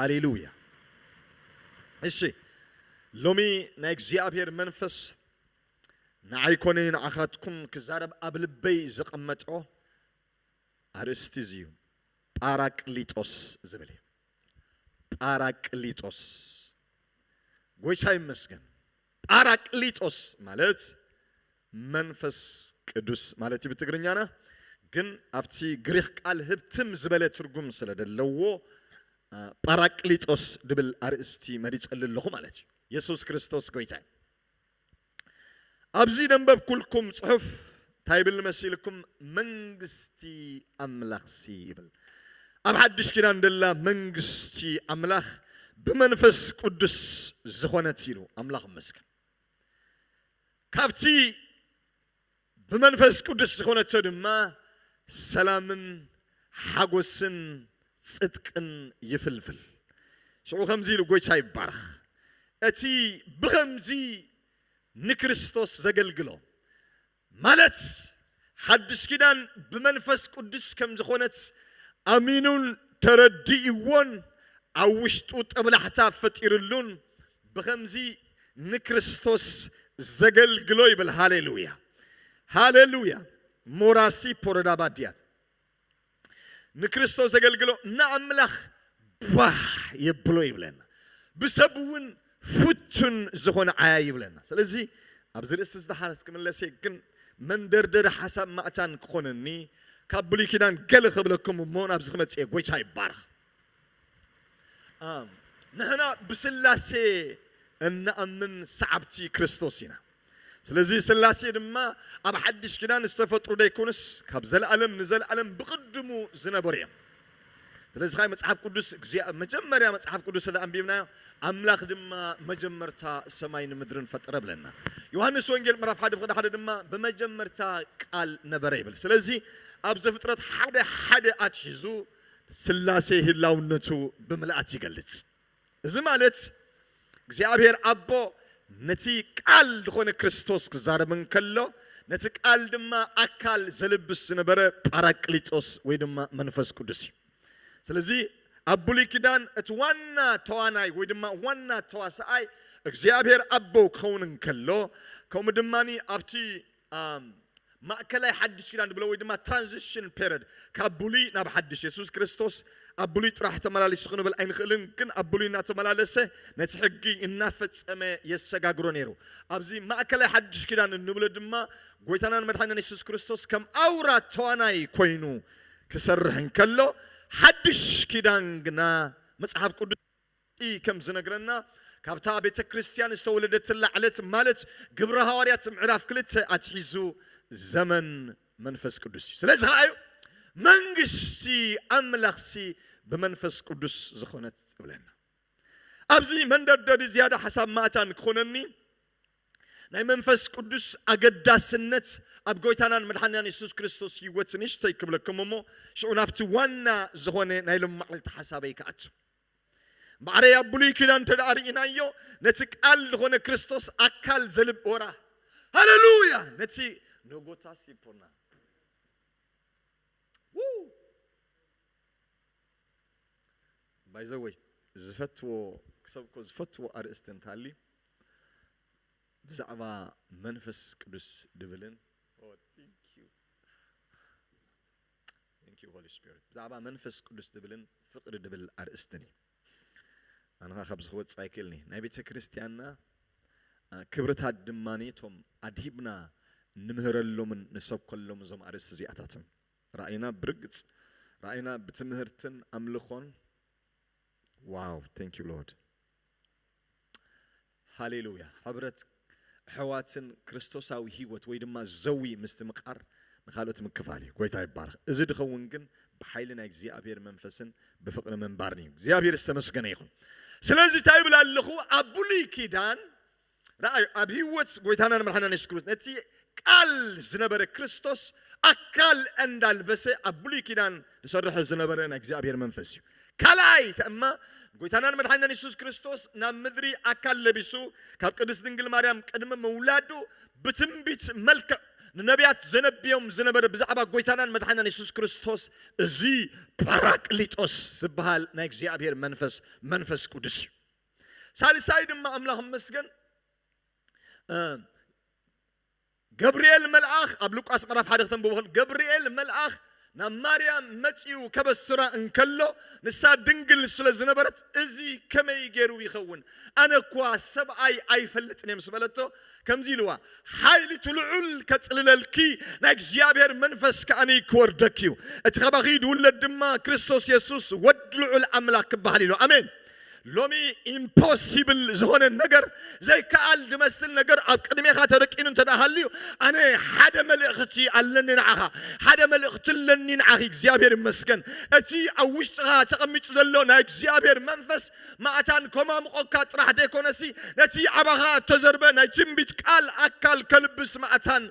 ሃሌሉያ። እሺ፣ ሎሚ ናይ እግዚኣብሔር መንፈስ ንዓይ ኮነ ንዓኻትኩም ክዛረብ ኣብ ልበይ ዘቐመጦ ኣርእስቲ እዚ እዩ። ጳራቅሊጦስ ዝብል እዩ። ጳራቅሊጦስ። ጎይታ ይመስገን። ጳራቅሊጦስ ማለት መንፈስ ቅዱስ ማለት እዩ ብትግርኛና። ግን ኣብቲ ግሪኽ ቃል ህብትም ዝበለ ትርጉም ስለ ደለዎ፣ አ፣ ጳራቅሊጦስ ድብል ኣርእስቲ መሪጸሉ ኣለኹ ማለት እዩ። የሱስ ክርስቶስ ጎይታ እዩ። ኣብዚ ደንበብኩልኩም ጽሑፍ እንታይ ይብል መሲልኩም? መንግስቲ ኣምላኽሲ ይብል። ኣብ ሓድሽ ኪዳን ደላ መንግስቲ ኣምላኽ ብመንፈስ ቅዱስ ዝኾነት ኢሉ። ኣምላኽ ይመስገን። ካብቲ ብመንፈስ ቅዱስ ዝኾነቶ ድማ ሰላምን ሓጎስን ጽድቅን ይፍልፍል። ሽዑ ከምዚ ኢሉ ጎይታ ይባረኽ። እቲ ብኸምዚ ንክርስቶስ ዘገልግሎ ማለት ሓድሽ ኪዳን ብመንፈስ ቅዱስ ከም ዝኾነት ኣሚኑን ተረዲእዎን ኣብ ውሽጡ ጠብላሕታ ፈጢርሉን ብኸምዚ ንክርስቶስ ዘገልግሎ ይብል። ሃሌሉያ፣ ሃሌሉያ። ሞራሲ ፖረዳ ባድያት ንክርስቶስ ዘገልግሎ ንኣምላኽ ባህ የብሎ ይብለና። ብሰብ እውን ፍቱን ዝኾነ ዓያ ይብለና። ስለዚ ኣብዚ ርእሲ ዝደሓረስ ክምለስ እየ፣ ግን መንደርደሪ ሓሳብ ማእታን ክኾነኒ ካብ ብሉይ ኪዳን ገለ ክብለኩም እሞ ናብዚ ክመጽእ እየ። ጎይታ ይባረኽ። ኣም፣ ንሕና ብስላሴ እንኣምን ሰዓብቲ ክርስቶስ ኢና። ስለዚ ስላሴ ድማ ኣብ ሓድሽ ኪዳን ዝተፈጥሩ ደይኮኑስ ካብ ዘለኣለም ንዘለኣለም ብቕድሙ ዝነበሩ እዮም። ስለዚ ኻይ መጽሓፍ ቅዱስ እግዚኣብ-፣ መጀመርያ መጽሓፍ ቅዱስ ስለ ኣንቢብናዮ ኣምላኽ ድማ መጀመርታ ሰማይን ምድርን ፈጠረ ብለና። ዮሃንስ ወንጌል ምዕራፍ ሓደ ፍቕዲ ሓደ ድማ ብመጀመርታ ቃል ነበረ ይብል። ስለዚ ኣብ ዘፍጥረት ሓደ ሓደ ኣትሒዙ ስላሴ ህላውነቱ ብምልኣት ይገልጽ። እዚ ማለት እግዚኣብሔር ኣቦ ነቲ ቃል ዝኾነ ክርስቶስ ክዛረብ እንከሎ ነቲ ቃል ድማ ኣካል ዘልብስ ዝነበረ ጳራቅሊጦስ ወይ ድማ መንፈስ ቅዱስ እዩ። ስለዚ ኣብ ብሉይ ኪዳን እቲ ዋና ተዋናይ ወይ ድማ ዋና ተዋሳኣይ እግዚኣብሔር ኣቦ ክኸውን እንከሎ ከምኡ ድማ ኣብቲ ኣም፣ ማእከላይ ሓድሽ ኪዳን ድብሎ ወይ ድማ ትራንዚሽን ፔሪድ ካብ ብሉይ ናብ ሓድሽ የሱስ ክርስቶስ ኣብ ብሉይ ጥራሕ ተመላሊሱ ክንብል ኣይንኽእልን፣ ግን ኣብ ብሉይ እናተመላለሰ ነቲ ሕጊ እናፈጸመ የሰጋግሮ ነይሩ። ኣብዚ ማእከላይ ሓድሽ ኪዳን እንብሎ ድማ ጎይታናን መድሓኒናን የሱስ ክርስቶስ ከም ኣውራ ተዋናይ ኮይኑ ክሰርሕ እንከሎ ሓድሽ ኪዳን ግና መጽሓፍ ቅዱስ ከም ዝነግረና ካብታ ቤተ ክርስቲያን ዝተወለደትላ ዕለት ማለት ግብረ ሃዋርያት ምዕራፍ ክልተ ኣትሒዙ ዘመን መንፈስ ቅዱስ እዩ። ስለዚ ከዓ እዩ መንግስቲ ኣምላኽሲ ብመንፈስ ቅዱስ ዝኾነት ትብለና። ኣብዚ መንደርደሪ ዝያዳ ሓሳብ ማእታን ክኾነኒ ናይ መንፈስ ቅዱስ ኣገዳስነት ኣብ ጎይታናን መድሓኒናን የሱስ ክርስቶስ ህይወት ንእሽተይ ክብለኩም እሞ ሽዑ ናብቲ ዋና ዝኾነ ናይ ሎማዓልቲ ሓሳበይ ክኣቱ። ማዕረይ ኣብ ብሉይ ኪዳን እንተ ደኣ ርኢናዮ ነቲ ቃል ዝኾነ ክርስቶስ ኣካል ዘልብ ወራ ሃሌሉያ ነቲ ነጎታ ሲፖና ባይዘወይ ዝፈትዎ ክሰብኮ ዝፈትዎ ኣርእስቲ እንታሊ ብዛዕባ መንፈስ ቅዱስ ድብልን Thank you Holy Spirit ብዛዕባ መንፈስ ቅዱስ ድብልን ፍቕሪ ድብል ኣርእስትን እዩ። ኣነ ኸዓ ካብዚ ክወፅእ ኣይክእልኒ ናይ ቤተ ክርስቲያንና ክብርታት ድማ ነቶም ኣድሂብና ንምህረሎምን ንሰብከሎም እዞም ኣርእስቲ እዚኣታትም ራእይና ብርግፅ ራእይና ብትምህርትን ኣምልኾን ዋው thank you Lord ሃሌሉያ ሕብረት ኣሕዋትን ክርስቶሳዊ ህይወት ወይ ድማ ዘዊ ምስትምቓር ንኻልኦት ምክፋል እዩ። ጎይታ ይባረኽ። እዚ ድኸውን ግን ብሓይሊ ናይ እግዚኣብሔር መንፈስን ብፍቕሪ ምንባርን እዩ። እግዚኣብሔር ዝተመስገነ ይኹን። ስለዚ እንታይ ይብል ኣለኹ? ኣብ ብሉይ ኪዳን ረኣዩ ኣብ ህይወት ጎይታና ንመድሓና የሱስ ክርስቶስ ነቲ ቃል ዝነበረ ክርስቶስ ኣካል እንዳልበሰ ኣብ ብሉይ ኪዳን ዝሰርሐ ዝነበረ ናይ እግዚኣብሔር መንፈስ እዩ። ካልኣይ ተእማ ጎይታናን መድሓኒናን የሱስ ክርስቶስ ናብ ምድሪ ኣካል ለቢሱ ካብ ቅድስት ድንግል ማርያም ቅድሚ ምውላዱ ብትንቢት መልክዕ ንነቢያት ዘነብዮም ዝነበረ ብዛዕባ ጎይታናን መድሓናን የሱስ ክርስቶስ፣ እዚ ጳራቅሊጦስ ዝበሃል ናይ እግዚኣብሔር መንፈስ፣ መንፈስ ቅዱስ እዩ። ሳልሳይ ድማ ኣምላኽ ይመስገን፣ እ፣ ገብርኤል መልኣኽ፣ ኣብ ሉቃስ ምዕራፍ ሓደ ክተንብቦ ከሎ፣ ገብርኤል መልኣኽ ናብ ማርያም መጺኡ ከበስራ እንከሎ፣ ንሳ ድንግል ስለ ዝነበረት፣ "እዚ ከመይ ገይሩ ይኸውን? ኣነ እኳ ሰብኣይ ኣይፈልጥን እየ" ምስ በለቶ፣ ከምዚ ኢልዋ፣ "ሓይሊ እቲ ልዑል ከጽልለልኪ፣ ናይ እግዚኣብሔር መንፈስ ከኣኒ ክወርደኪ እዩ። እቲ ካባኺ ዝውለድ ድማ ክርስቶስ የሱስ ወዲ ልዑል ኣምላኽ ክበሃል" ኢሉ። ኣሜን። ሎሚ ኢምፖሲብል ዝኾነ ነገር፣ ዘይከኣል ዝመስል ነገር ኣብ ቅድሜኻ ተደቂኑ እንተ ደኣ ሃልዩ፣ ኣነ ሓደ መልእኽቲ ኣለኒ ንዓኻ፣ ሓደ መልእኽቲ ኣለኒ ንዓኺ። እግዚኣብሔር ይመስገን። እቲ ኣብ ውሽጥኻ ተቐሚጡ ዘሎ ናይ እግዚኣብሔር መንፈስ ማእታን ከማምቖካ ጥራሕ ደይኮነሲ፣ ነቲ ኣባኻ እተዘርበ ናይ ትንቢት ቃል ኣካል ከልብስ ማእታን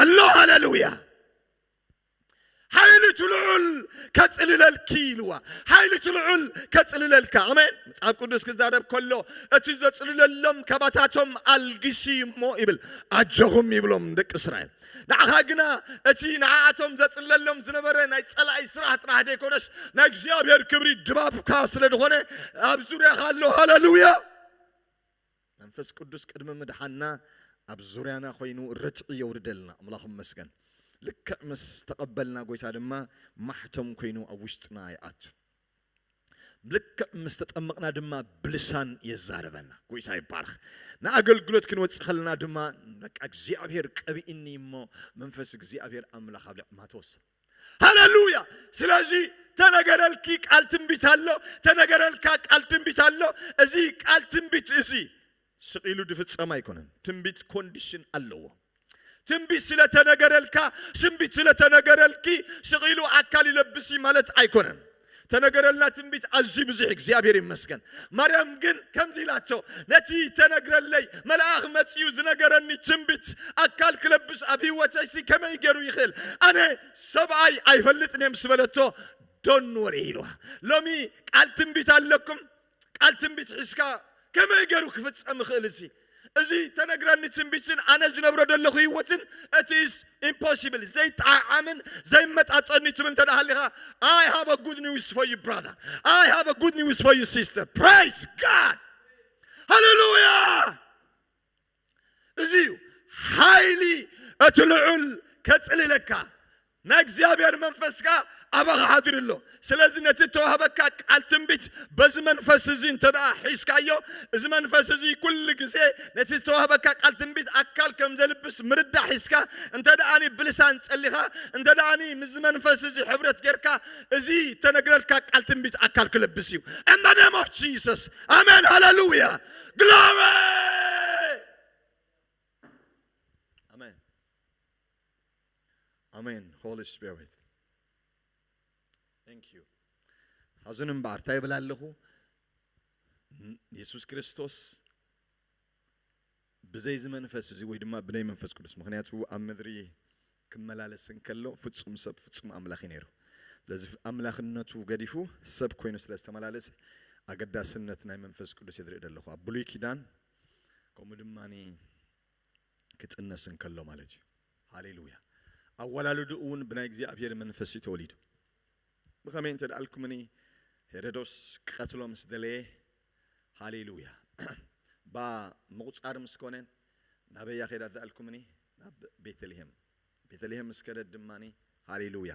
ኣሎ። ሃሌሉያ። ሓይሊ እቲ ልዑል ከጽልለልኪ ኢልዋ። ሓይሊ እቲ ልዑል ከጽልለልካ። ኣሜን። መጽሓፍ ቅዱስ ክዛረብ ከሎ፣ "እቲ ዘጽልለሎም ካባታቶም ኣልጊሲ እሞ" ይብል፣ "ኣጆኹም" ይብሎም ደቂ እስራኤል። ንዓኻ ግና እቲ ንዓኣቶም ዘጽልለሎም ዝነበረ ናይ ጸላኢ ስራሕ ጥራሕ ደይኮነስ፣ ናይ እግዚኣብሔር ክብሪ ድባብካ ስለ ዝኾነ ኣብ ዙርያኻ ኣሎ። ሃሌሉያ። መንፈስ ቅዱስ ቅድሚ ምድሓንና ኣብ ዙርያና ኮይኑ ርትዒ የውርደልና። ኣምላኽ ይመስገን። ልክዕ ምስ ተቐበልና ጎይታ ድማ ማሕተም ኮይኑ ኣብ ውሽጥና ይኣቱ። ልክዕ ምስ ተጠመቕና ድማ ብልሳን የዛርበና። ጎይታ ይባረኽ። ንኣገልግሎት ክንወጽእ ከለና ድማ በቃ እግዚኣብሔር ቀቢእኒ እሞ መንፈስ እግዚኣብሔር ኣምላኽ ኣብ ልዕሊ ማቴዎስ። ሃሌሉያ። ስለዚ ተነገረልኪ ቃል ትንቢት ኣሎ፣ ተነገረልካ ቃል ትንቢት ኣሎ። እዚ ቃል ትንቢት እዚ ስቕ ኢሉ ዝፍጸም ኣይኮነን። ትንቢት ኮንዲሽን ኣለዎ። ትንቢት ስለተነገረልካ፣ ትንቢት ስለተነገረልኪ ስቕ ኢሉ ኣካል ይለብስ እዩ ማለት ኣይኮነን። ተነገረልና ትንቢት ኣዝዩ ብዙሕ፣ እግዚኣብሔር ይመስገን። ማርያም ግን ከምዚ ኢላቶ፣ "ነቲ ተነግረለይ መልኣኽ መጺኡ ዝነገረኒ ትንቢት ኣካል ክለብስ ኣብ ህይወተይሲ ከመይ ገይሩ ይኽእል? ኣነ ሰብኣይ ኣይፈልጥን እየ" ምስ በለቶ፣ "ዶን ወሪ" ኢልዋ። ሎሚ ቃል ትንቢት ኣለኩም? ቃል ትንቢት ሒዝካ ከመይ ገይሩ ክፍጸም ይኽእል እዚ? እዚ ተነግረኒ ትንቢትን ኣነ ዝነብሮ ዘለኹ ህይወትን፣ it is impossible፣ ዘይጠዓዓምን ዘይመጣጠኒ ትብል እንተ ደኣ ሃሊኻ፣ I have a good news for you, brother. I have a good news for you, sister. Praise God. ሃሌሉያ። እዚ እዩ ሓይሊ እቲ ልዑል ከጽልለካ። ናይ እግዚኣብሔር መንፈስ ከኣ ኣባኻ ሓዲሩ ኣሎ። ስለዚ ነቲ እተዋህበካ ቃል ትንቢት በዚ መንፈስ እዚ እንተ ደኣ ሒዝካዮ፣ እዚ መንፈስ እዚ ኩሉ ግዜ ነቲ ዝተዋህበካ ቃል ትንቢት ኣካል ከም ዘልብስ ምርዳእ ሒዝካ፣ እንተ ደኣኒ ብልሳን ጸሊኻ፣ እንተ ደኣኒ ምስዚ መንፈስ እዚ ሕብረት ጌርካ፣ እዚ እተነግረልካ ቃል ትንቢት ኣካል ክለብስ እዩ። In the name of Jesus. ኣሜን። ሃሌሉያ። Glory. ኣሜን። ኣሜን። Holy Spirit. Thank you. ሓዙን እምበኣር እንታይ ይብል ኣለኹ? ን-፣ የሱስ ክርስቶስ ብዘይ እዚ መንፈስ እዚ ወይ ድማ ብናይ መንፈስ ቅዱስ፣ ምኽንያቱ ኣብ ምድሪ ክመላለስ እንከሎ ፍጹም ሰብ ፍጹም ኣምላኽ እዩ ነይሩ። ስለዚ ኣምላኽነቱ ገዲፉ ሰብ ኮይኑ ስለ ዝተመላለሰ ኣገዳስነት ናይ መንፈስ ቅዱስ እየ ዝርኢ ዘለኹ። ኣብ ብሉይ ኪዳን ከምኡ ድማ ክጥነስ እንከሎ ማለት እዩ። ሃሌሉያ። ኣወላልድኡ እውን ብናይ እግዚኣብሔር መንፈስ እዩ ተወሊዱ። ብኸመይ እንተ ደኣልኩምኒ፣ ሄሮዶስ ክቐትሎ ምስ ደለየ፣ ሃሌሉያ፣ ባ ምቑጻር ምስ ኮነ፣ ናበያ ኸይዳ ደኣልኩምኒ? ናብ ቤተልሔም። ቤተልሔም ምስ ከደት ድማኒ፣ ሃሌሉያ፣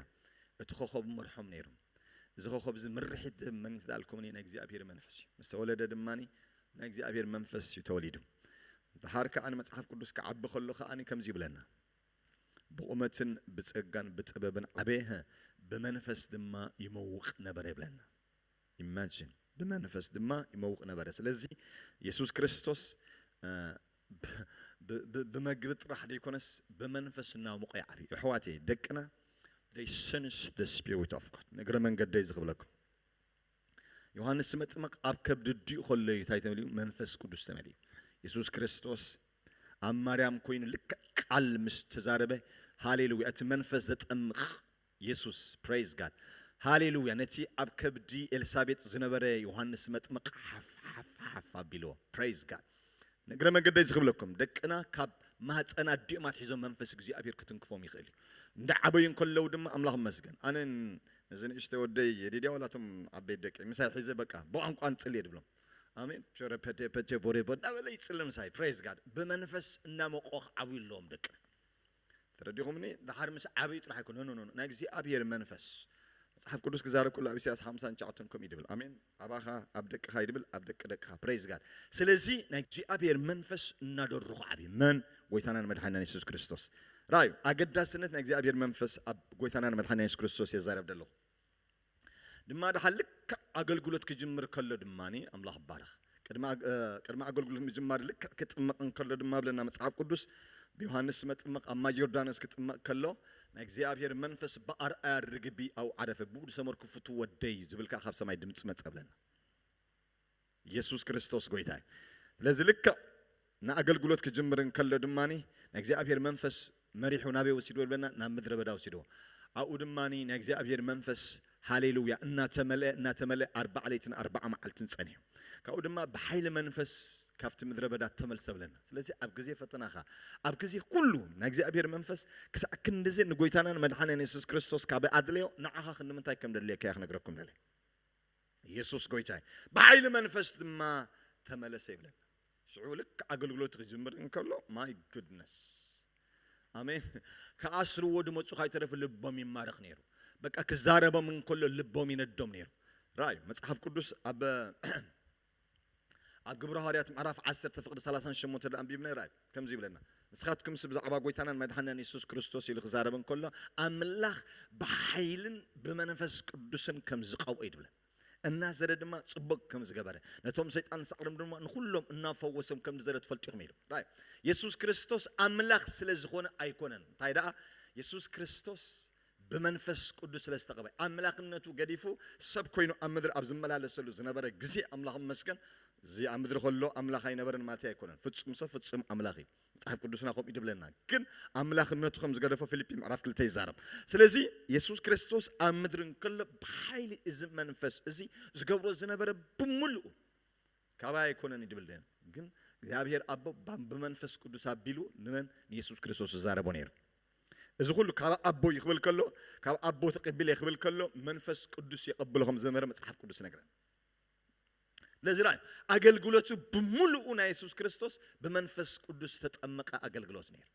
እቲ ኾኾብ መርሖም ነይሩ። እዚ ኾኾብ እዚ ምርሒት ዝህብ መን እዩ ደኣልኩምኒ? ናይ እግዚኣብሔር መንፈስ እዩ። ምስ ተወለደ ድማኒ ናይ እግዚኣብሔር መንፈስ እዩ ተወሊዱ። ደሓር ከኣ ንመጽሓፍ ቅዱስ ክዓቢ ከሎ ከኣ ከምዚ ይብለና፣ "ብቑመትን ብጸጋን ብጥበብን ዓበየ፣ ብመንፈስ ድማ ይመውቕ ነበረ" ይብለና። ኢማጂን፣ "ብመንፈስ ድማ ይመውቕ ነበረ።" ስለዚ የሱስ ክርስቶስ፣ እ፣ ብ-፣ ብ-፣ ብመግቢ ጥራሕ ዘይኮነስ ብመንፈስ እናሞቐ ይዓብዩ። ኣሕዋተይ፣ ደቅና፣ they sense the Spirit of God። ንእግረ መንገደይ ዝኽብለኩም፣ ዮሃንስ መጥምቕ ኣብ ከብዲ ኣዲኡ ከሎ እዩ እንታይ ተመሊኡ? መንፈስ ቅዱስ ተመሊኡ። የሱስ ክርስቶስ ኣብ ማርያም ኮይኑ ልክዕ ቃል ምስ ተዛረበ፣ ሃሌሉያ፣ እቲ መንፈስ ዘጠምቕ የሱስ፣ ፕሬዝ ጋድ፣ ሃሌሉያ፣ ነቲ ኣብ ከብዲ ኤልሳቤጥ ዝነበረ ዮሃንስ መጥምቕ ሓፍ፣ ሓፍ፣ ሓፍ ኣቢልዎ። ፕሬዝ ጋድ። ንእግረ መንገደይ ዝኽብለኩም፣ ደቅና ካብ ማህፀን ኣዲኦም ኣትሒዞም መንፈስ እግዚኣብሔር ክትንክፎም ይኽእል እዩ። እንዳዓበዩ እንከለዉ ድማ ኣምላኽ ይመስገን። ኣነ ነዚ ንእሽተይ ወደይ የዲድያ ዋላ እቶም ዓበይቲ ደቂ ምሳይ ሒዘ በቃ ብቋንቋ ንጽልየ ድብሎም። ኣሜን። ሸረ ፐቴ ፐቴ ቦሬ ቦ እንዳበለ ይጽሊ ምሳይ። ፕሬዝ ጋድ። ብመንፈስ እናመቆ ክዓብዩ ኣለዎም ደቂ። ተረዲኹምኒ? ድሓር ምስ ዓበዩ ጥራሕ ኣይኮነ። ኖ፣ ኖ፣ ኖ። ናይ እግዚኣብሔር መንፈስ። መጽሓፍ ቅዱስ ክዛረብ ከሎ ኣብ ኢሳያስ ሓምሳን ትሽዓተን ከምኡ እዩ ድብል። ኣሜን። ኣባኻ፣ ኣብ ደቅኻ እዩ ድብል፣ ኣብ ደቂ ደቅኻ። ፕሬዝ ጋድ። ስለዚ ናይ እግዚኣብሔር መንፈስ እናደሩ ክዓብዩ። መን? ጎይታናን መድሓኒናን የሱስ ክርስቶስ። ራእዩ፣ ኣገዳስነት ናይ እግዚኣብሔር መንፈስ ኣብ ጎይታናን መድሓኒናን የሱስ ክርስቶስ የዛረብ ዘለኹ። ድማ ድሓር ልክዕ ኣገልግሎት ክጅምር ከሎ ድማኒ ኣምላኽ ይባረኽ። ቅድሚ ኣግ-፣ እ፣ ቅድሚ ኣገልግሎት ምጅማር ልክዕ ክጥመቕ እንከሎ ድማ ብለና መጽሓፍ ቅዱስ ብዮሃንስ መጥምቕ ኣብ ማይ ዮርዳኖስ ክጥመቕ ከሎ ናይ እግዚኣብሔር መንፈስ ብኣርኣያ ርግቢ ኣብኡ ዓረፈ። ብኡ ዝሰመርኩ ፍቱ ወደይ ዝብል ከኣ ካብ ሰማይ ድምጺ መጸ ብለና። ኢየሱስ ክርስቶስ ጎይታ እዩ። ስለዚ ልክዕ ንኣገልግሎት ክጅምር እንከሎ ድማኒ ናይ እግዚኣብሔር መንፈስ መሪሑ ናበይ ወሲድዎ ብለና? ናብ ምድረ በዳ ወሲድዎ። ኣብኡ ድማኒ ናይ እግዚኣብሔር መንፈስ ሃሌሉያ እናተመልአ እናተመልአ ኣርባዓ ለይትን ኣርባዓ መዓልትን ጸኒሑ። ካብኡ ድማ ብሓይሊ መንፈስ ካብቲ ምድረ በዳ ተመልሰ ብለና። ስለዚ ኣብ ግዜ ፈተናኻ፣ ኣብ ግዜ ኩሉ ናይ እግዚኣብሔር መንፈስ ክሳዕ ክንድዚ ንጎይታናን መድሓኒን የሱስ ክርስቶስ ካብ ኣድለዮ ንዓኻ ክንዲ ምንታይ ከም ደድልየካ እየ ክነግረኩም ደለ። ኢየሱስ ጎይታ እዩ። ብሓይሊ መንፈስ ድማ ተመለሰ ይብለና። ሽዑ ልክ ኣገልግሎት ክጅምር እንከሎ ማይ ጉድነስ ኣሜን። ክኣስርዎ ድመጹ ካይተረፍ ልቦም ይማረኽ ነይሩ። በቃ ክዛረቦም እንከሎ ልቦም ይነዶም ነይሩ። ራእዩ መጽሓፍ ቅዱስ ኣብ ኣብ ግብረ ሃዋርያት ምዕራፍ ዓሰርተ ፍቕዲ ሰላሳን ሸሞንተ ደኣ ኣንቢብና ራእዩ ከምዚ ይብለና። ንስኻትኩምስ ብዛዕባ ጎይታናን መድሓናን የሱስ ክርስቶስ ኢሉ ክዛረብ እንከሎ ኣምላኽ ብሓይልን ብመንፈስ ቅዱስን ከም ዝቐብኦ እዩ ድብለን። እናዘረ ድማ ጽቡቕ ከም ዝገበረ ነቶም ሰይጣን ዝሰዕሮም ድማ ንኹሎም እናፈወሶም ከም ዝዘረ ትፈልጡ ኢኹም ኢሉ። ራእዩ የሱስ ክርስቶስ ኣምላኽ ስለ ዝኾነ ኣይኮነን። እንታይ ደኣ የሱስ ክርስቶስ ብመንፈስ ቅዱስ ስለ ዝተቐበ ኣምላኽነቱ ገዲፉ ሰብ ኮይኑ ኣብ ምድሪ ኣብ ዝመላለሰሉ ዝነበረ ግዜ ኣምላኽ ይመስገን። እዚ ኣብ ምድሪ ከሎ ኣምላኽ ኣይነበረን ማለት ኣይኮነን። ፍጹም ሰብ ፍጹም ኣምላኽ እዩ። መጽሓፍ ቅዱስና ከምኡ እዩ ድብለና። ግን ኣምላኽነቱ ከም ዝገደፎ ፊልፒ ምዕራፍ ክልተ ይዛረብ። ስለዚ የሱስ ክርስቶስ ኣብ ምድሪ እንከሎ ብሓይሊ እዚ መንፈስ እዚ ዝገብሮ ዝነበረ ብምሉኡ ካባይ ኣይኮነን እዩ ድብል ደን። ግን እግዚኣብሔር ኣቦ ባ-፣ ብመንፈስ ቅዱስ ኣቢሉ ንመን? ንየሱስ ክርስቶስ ዝዛረቦ ነይሩ። እዚ ኩሉ ካብ ኣቦ ይኽብል ከሎ፣ ካብ ኣቦ ተቐቢለ ይኽብል ከሎ መንፈስ ቅዱስ የቐብሎ ከም ዝነበረ መጽሓፍ ቅዱስ ይነግረን። ስለዚ ራእዩ ኣገልግሎቱ ብምሉኡ ናይ የሱስ ክርስቶስ ብመንፈስ ቅዱስ ዝተጠመቐ ኣገልግሎት ነይሩ።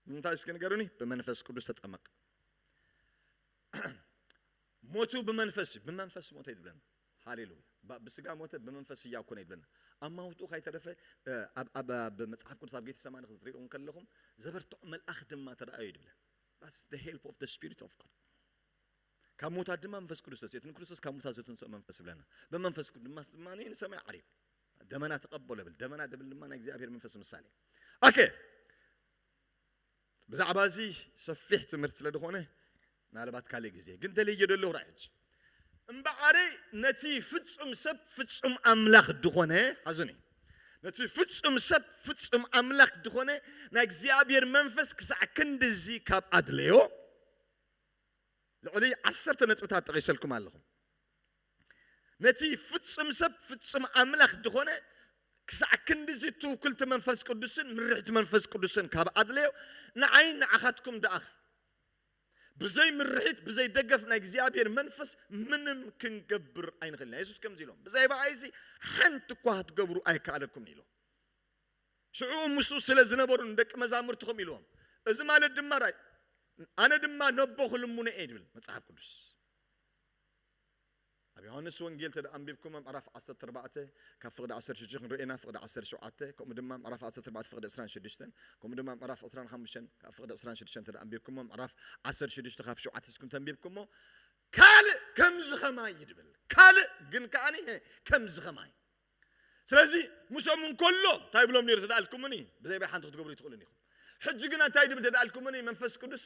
ንምንታይ እስኪ ንገሩኒ? ብመንፈስ ቅዱስ ተጠመቐ። ሞቱ ብመንፈስ እዩ። ብመንፈስ ሞተ ይብለና። ሃሌሉያ። ባ-፣ ብስጋ ሞተ ብመንፈስ ህያው ኮነ ይብለና። ኣማውትኡ ካይተረፈ፣ እ፣ ኣብ፣ ኣብ፣ ኣብ መጽሓፍ ቅዱስ ኣብ ጌተሰማኒ ክትሪኡ እንከለኹም ዘበርትዖ መልኣኽ ድማ ተራእዮ ይብለና። That's the help of the Spirit of God። ካብ ሙታት ድማ መንፈስ ቅዱስ ተስኡ። እቲ ንክርስቶስ ካብ ሙታት ዘተንስኦ መንፈስ ይብለና። ብመንፈስ ቅዱስ ድማ፣ ድማ ንሰማይ ዓሪጉ። ደመና ተቐበሎ ይብል። ደመና ድብል ድማ ናይ እግዚኣብሔር መንፈስ ምሳሌ። ኦኬ። ብዛዕባ እዚ ሰፊሕ ትምህርቲ ስለ ዝኾነ ምናልባት ካልእ ግዜ ግን ደልየ ዘለኹ ራእይ ሕጂ እምበኣር ነቲ ፍጹም ሰብ ፍጹም ኣምላኽ ድኾነ ሓዙኒ ነቲ ፍጹም ሰብ ፍጹም ኣምላኽ ድኾነ ናይ እግዚኣብሔር መንፈስ ክሳዕ ክንድዚ ካብ ኣድለዮ ልዕሊ ዓሰርተ ነጥብታት ጠቒሰልኩም ኣለኹ። ነቲ ፍጹም ሰብ ፍጹም ኣምላኽ ድኾነ ክሳዕ ክንድዚ ትውክልቲ መንፈስ ቅዱስን ምርሕቲ መንፈስ ቅዱስን ካብ ኣድለዮ ንዓይ ንዓኻትኩም ደኣ ብዘይ ምርሒት ብዘይ ደገፍ ናይ እግዚኣብሔር መንፈስ ምንም ክንገብር ኣይንኽእልና። የሱስ ከምዚ ኢሎም ብዘይ ብኣይዚ ሓንቲ እኳ ክትገብሩ ኣይከኣለኩምን ኢሎም። ሽዑ ምስኡ ስለ ዝነበሩ ንደቂ መዛሙርቲ ከም ኢልዎም እዚ ማለት ድማ ራይ ኣነ ድማ ነቦ ክልሙነ እየ ድብል መጽሓፍ ቅዱስ። ኣብ ዮሃንስ ወንጌል ተደ ኣንቢብኩሞ ምዕራፍ ዓሰርተ ኣርባዕተ ካብ ፍቕዲ ዓሰርተ ሽዱሽተ ክንርኢ ኢና። ፍቕዲ ዓሰርተ ሸውዓተ ከምኡ ድማ ምዕራፍ ዓሰርተ ኣርባዕተ ፍቕዲ ዕስራን ሽዱሽተን ከምኡ ድማ ምዕራፍ ዕስራን ሓሙሽተን ካብ ፍቕዲ ዕስራን ሽዱሽተን ተደ ኣንቢብኩሞ ምዕራፍ ዓሰርተ ሽዱሽተ ካብ ሸውዓተ እስኩም ተንቢብኩሞ ካልእ ከምዚ ኸማይ ይድብል ካልእ ግን ከኣኒ ከምዚ ኸማይ ስለዚ ምሶም እንከሎ እንታይ ብሎም ነይሩ ተደኣልኩምኒ ብዘይ ባይ ሓንቲ ክትገብሩ ይትኽእሉን ኢኹም። ሕጂ ግና እንታይ ድብል ተደኣልኩምኒ መንፈስ ቅዱስ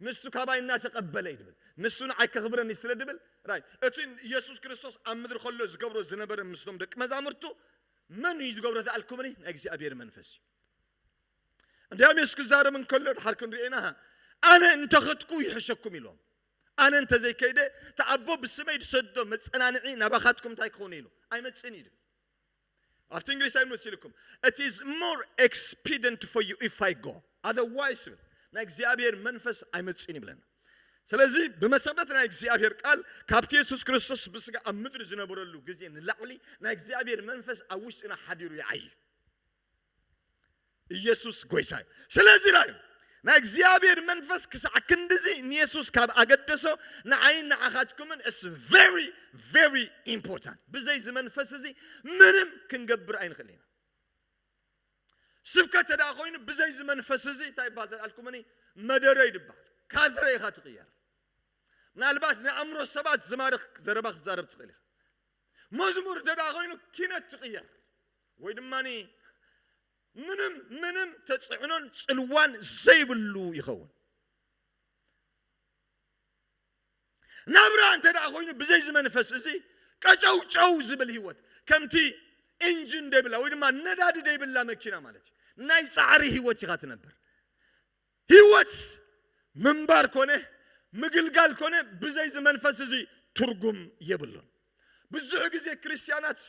ንሱ ካባይ እናተቐበለ ይድብል ንሱ ንዓይ ከኽብረኒ ስለ ድብል ራይ እቲ ኢየሱስ ክርስቶስ ኣብ ምድሪ ከሎ ዝገብሮ ዝነበረ ምስቶም ደቂ መዛሙርቱ መን እዩ ዝገብሮ ተኣልኩምኒ ናይ እግዚኣብሔር መንፈስ እዩ። እንዲያም የሱስ ክዛረብ እንከሎ ድሓር ክንሪኤና ኣነ እንተኸድኩ ይሕሸኩም ኢሎም ኣነ እንተዘይከይደ ተኣቦ ብስመይ ዝሰዶ መጸናንዒ ናባኻትኩም እንታይ ክኾነ ኢሉ ኣይመጽእን እዩ ድብል። ኣብቲ እንግሊዝ እንታይ መሲልኩም? It is more expedient for you if I go, otherwise ይብል፣ ናይ እግዚኣብሔር መንፈስ ኣይመጽእን ይብለና። ስለዚ ብመሰረት ናይ እግዚኣብሔር ቃል ካብቲ የሱስ ክርስቶስ ብስጋ ኣብ ምድሪ ዝነበረሉ ግዜ ንላዕሊ ናይ እግዚኣብሔር መንፈስ ኣብ ውሽጥና ሓዲሩ ይዓይ። ኢየሱስ ጎይታ እዩ። ስለዚ ራዩ ናይ እግዚኣብሔር መንፈስ ክሳዕ ክንድዚ ንየሱስ ካብ ኣገደሶ ንዓይን ንዓኻትኩምን is very very important። ብዘይ እዚ መንፈስ እዚ ምንም ክንገብር ኣይንኽእል ኢና። ስብከት ተደኣ ኮይኑ ብዘይ እዚ መንፈስ እዚ እንታይ ይበሃል ተልኩምኒ? መደረ ይድበሃል። ካድረ ኢኻ ትቕየር። ምናልባት ናይ ኣእምሮ ሰባት ዝማርኽ ዘረባ ክትዛረብ ትኽእል ኢኻ። መዝሙር ተደኣ ኮይኑ ኪነት ትቕየር ወይ ድማ ምንም ምንም ተፅዕኖን ፅልዋን ዘይብሉ ይኸውን። ናብራ እንተ ደኣ ኮይኑ ብዘይ ዝመንፈስ እዚ ቀጨውጨው ዝብል ህይወት ከምቲ ኢንጂን ደይብላ ወይ ድማ ነዳዲ ደይብላ መኪና ማለት እዩ። ናይ ፃዕሪ ህይወት ኢኻ ትነብር። ህይወት ምንባር ኮነ ምግልጋል ኮነ ብዘይ ዝመንፈስ እዚ ትርጉም የብሉን። ብዙሕ ግዜ ክርስቲያናት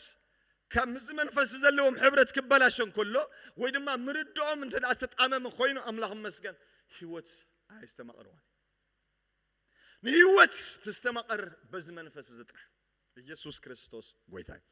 ካብ ምስዚ መንፈስ ዘለዎም ሕብረት ክበላሸ እንከሎ ወይ ድማ ምርድኦም እንተ ደኣ ዝተጣመመ ኮይኑ ኣምላኽ መስገን ህይወት ኣይስተማቕርዋን። ንህይወት ትስተማቐር በዚ መንፈስ እዚ ጥራሕ። ኢየሱስ ክርስቶስ ጎይታ እዩ።